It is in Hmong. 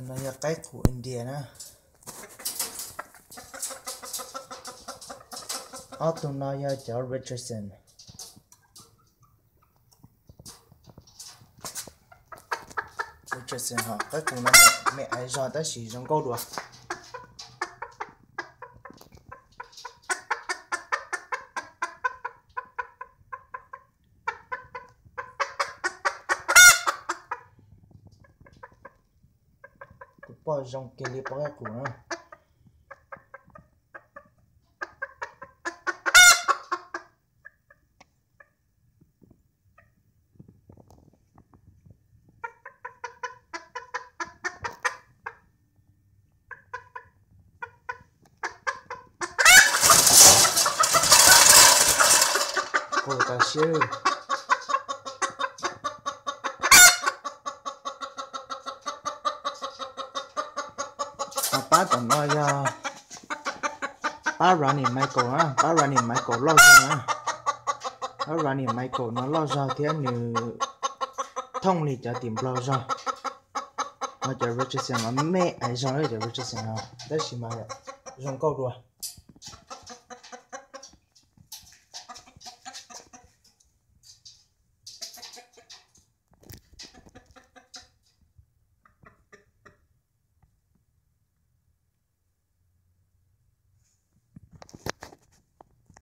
No yog qaib qus India na. Ob tug no yog cov Richardson. Richardson ho qaib qus no me aiv zog tab sis zoo nkauj dua. Kuv poj zoo kiag li poj qaib qus na. Qus tas siab. Ho pab tom no yog pab Ronnie Michael na, pab Ronnie Michael loj zog na. Pab Ronnie Michael no loj zog thiab nws thooj li cov tim Nplog zog. Ho cov Richardson mas me aiv zog, cov Richardson no tab sis mas zoo nkauj dua.